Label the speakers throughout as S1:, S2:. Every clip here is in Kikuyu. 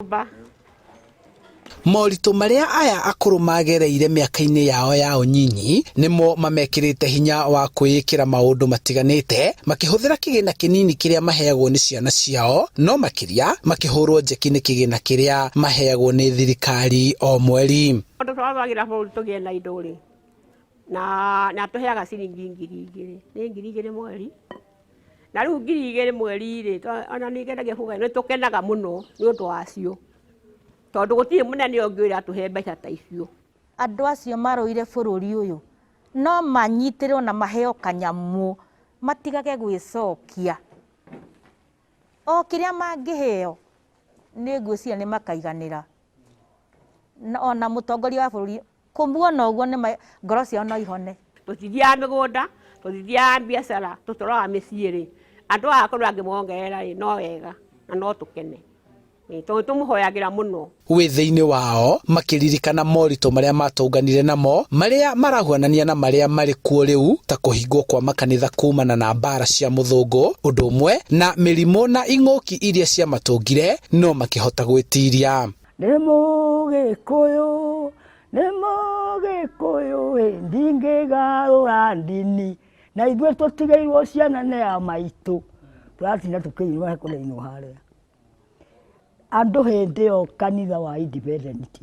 S1: Nyũmba.
S2: Moritũ marĩa aya akũrũ magereire mĩaka-inĩ yao ya ũnyinyi nĩmo mamekĩrĩte hinya wa kwĩĩkĩra maũndũ matiganĩte makĩhũthĩra kĩgĩna kĩnini kĩrĩa maheagwo nĩ ciana ciao, no makĩria makĩhũrwo njeki nĩ kĩgĩna kĩrĩa maheagwo nĩ thirikari o mweri.
S1: Tondũ twarũagĩra bũrũri tũgĩe na indo rĩ, na nĩ atũheaga ciringi 2000, nĩ 2000 mweri. Na rĩu 2000 mweri rĩ, ona nĩ ngeragia kuga nĩ tũkenaga mũno nĩ ũndũ wacio. Tondũ gũtirĩ mũnene ũngĩ ũrĩa atũhe mbeca ta icio.
S3: Andũ acio marũire bũrũri ũyũ no manyitĩrĩrwo na maheo kanyamũ matigage gwĩcokia. O kĩrĩa mangĩheo nĩ ngwĩciria nĩ makaiganĩra. Ona mũtongoria wa bũrũri kũmuona ũguo nĩ ngoro ciao no ihone.
S1: Tũtithiaga mĩgũnda, tũtithiaga biacara, tũtũraga mĩciĩ rĩ, andũ aya korwo angĩmongerera rĩ, no wega na no tũkene. Tondũ tũmũhoyagĩra mũno.
S2: Wĩ thĩinĩ wao makĩririkana moritũ marĩa matũnganire namo marĩa marahuanania na marĩa marĩ kuo rĩu ta kũhingwo kwa makanitha kumana na mbara cia mũthũngũ ũndũ ũmwe na mĩrimũ na ing'ũki iria ciamatũngire no makĩhota gwĩtiria.
S4: Nĩ Mũgĩkũyũ, nĩ Mũgĩkũyũ, ndingĩgarũra ndini, na ithuĩ tũtigĩirwo ciana nĩ a maitũ. Tũratinda tũkĩinwo he kũrainwo harĩa. Andũ hĩndĩ ĩyo kanitha wa Independent,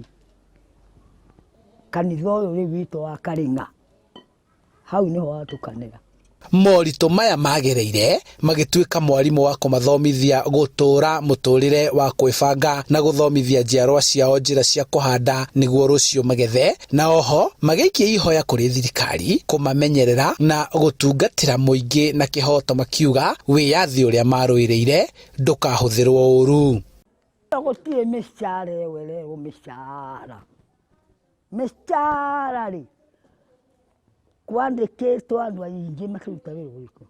S4: kanitha ũyũ rĩu witũ wa Karĩng'a, hau nĩho watũkanĩra.
S2: Moritũ maya magereire magĩtuĩka mwarimũ wa kũmathomithia gũtũũra mũtũũrĩre wa kwĩbanga na gũthomithia njiarwa ciao njĩra cia kũhanda nĩguo rũciũ magethe, na oho magĩikia ihoya kũrĩ thirikari kũmamenyerera na gũtungatĩra mũingĩ na kĩhoto makiuga wĩyathi ũrĩa marũĩrĩire ndũkahũthĩrwo ũru.
S4: Gũtirĩ mĩcara ĩyo ĩrerwo mĩcara. Mĩcara rĩ, kwandĩkĩtwo andũ aingĩ makĩruta wĩra ũrĩkũ?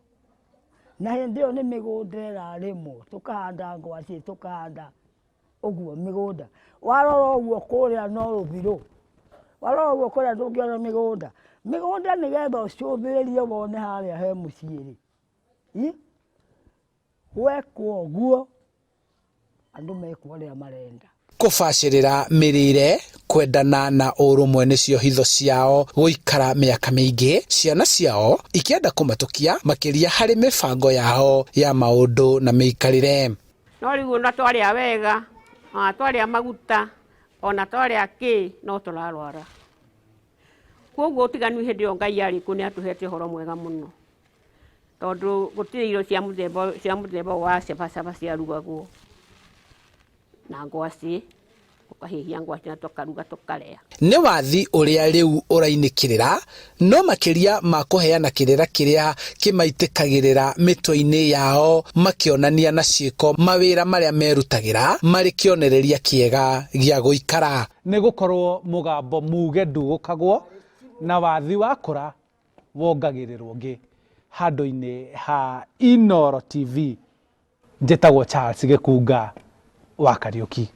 S4: Na hĩndĩ ĩyo nĩ mĩgũnda ĩrarĩmwo, tũkahanda ngwacĩ, tũkahanda ũguo mĩgũnda. Warora ũguo kũrĩa no rũthirũ, warora ũguo kũrĩa ndũngĩona mĩgũnda. Mĩgũnda nĩgetha ũcũthĩrĩrie wone harĩa he mũciĩ rĩ, gwekwo ũguo andũ mekwo ũrĩa marenda.
S2: Kũbacĩrĩra mĩrĩre, kwendana na ũrũmwe nĩcio hitho ciao gũikara mĩaka mĩingĩ, ciana ciao ikĩenda kũmatũkia makĩria harĩ mĩbango yao ya maũndũ na mĩikarĩre.
S1: No rĩu ona twarĩa wega, ona twarĩa maguta, ona twarĩa kĩ, no tũrarwara. Koguo ũtiganu hĩndĩ ĩyo Ngai arĩ kuo nĩ atũhete ũhoro mwega mũno. Tondũ gũtirĩ irio cia mũthemba cia mũthemba wa cabacaba ciarugagwo na ngwacĩ, ũkahĩhia ngwacĩ na tũkaruga tũkarĩa.
S2: Nĩ wathi ũrĩa rĩu ũrainĩkĩrĩra no makĩria ma kũheana kĩrĩra kĩrĩa kĩmaitĩkagĩrĩra mĩtwe-inĩ yao makĩonania na ciĩko mawĩra marĩa merutagĩra marĩ kĩonereria kĩega gĩa gũikara.
S5: Nĩ gũkorwo mũgambo muge ndugũkagwo na wathi wakũra wongagĩrĩrwo ũngĩ handũ-inĩ ha Inooro TV. Njĩtagwo Charles Gĩkunga wa Kariũki.